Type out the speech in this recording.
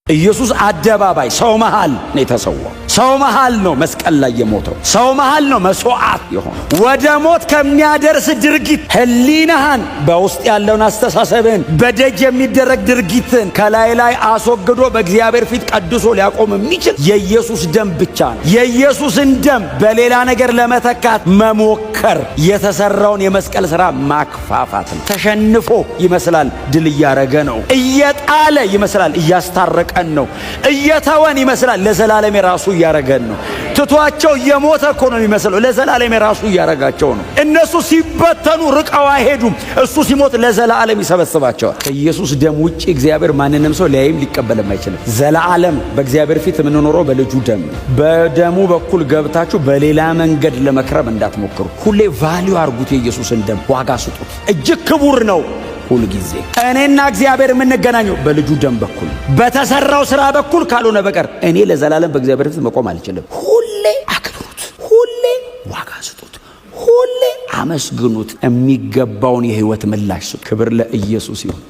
ኢየሱስ አደባባይ ሰው መሃል ነው የተሰዋው። ሰው መሃል ነው መስቀል ላይ የሞተው። ሰው መሃል ነው መስዋዕት የሆነው። ወደ ሞት ከሚያደርስ ድርጊት ሕሊናህን፣ በውስጥ ያለውን አስተሳሰብን፣ በደጅ የሚደረግ ድርጊትን ከላይ ላይ አስወግዶ በእግዚአብሔር ፊት ቀድሶ ሊያቆም የሚችል የኢየሱስ ደም ብቻ ነው። የኢየሱስን ደም በሌላ ነገር ለመተካት መሞከር የተሰራውን የመስቀል ሥራ ማክፋፋት ነው። ተሸንፎ ይመስላል፣ ድል እያረገ ነው። እየጣለ ይመስላል፣ እያስታረቀን ነው። እየተወን ይመስላል፣ ለዘላለም የራሱ እያረገን ነው። ትቷቸው እየሞተ እኮ ነው የሚመስለው፣ ለዘላለም የራሱ እያረጋቸው ነው። እነሱ ሲበተኑ ርቀው አይሄዱም። እሱ ሲሞት ለዘላለም ይሰበስባቸዋል። ከኢየሱስ ደም ውጭ እግዚአብሔር ማንንም ሰው ሊያይም ሊቀበልም አይችልም። ዘላለም በእግዚአብሔር ፊት የምንኖረው በልጁ ደም ነው። በደሙ በኩል ገብታችሁ በሌላ መንገድ ለመክረም እንዳትሞክሩ። ሁሌ value አርጉት። የኢየሱስን ደም ዋጋ ስጡት። እጅግ ክቡር ነው። ሁል ጊዜ እኔና እግዚአብሔር የምንገናኘው በልጁ ደም በኩል፣ በተሰራው ስራ በኩል ካልሆነ በቀር እኔ ለዘላለም በእግዚአብሔር ፊት መቆም አልችልም። ሁሌ አክብሩት፣ ሁሌ ዋጋ ስጡት፣ ሁሌ አመስግኑት። የሚገባውን የህይወት ምላሽ ስጡት። ክብር ለኢየሱስ ይሁን።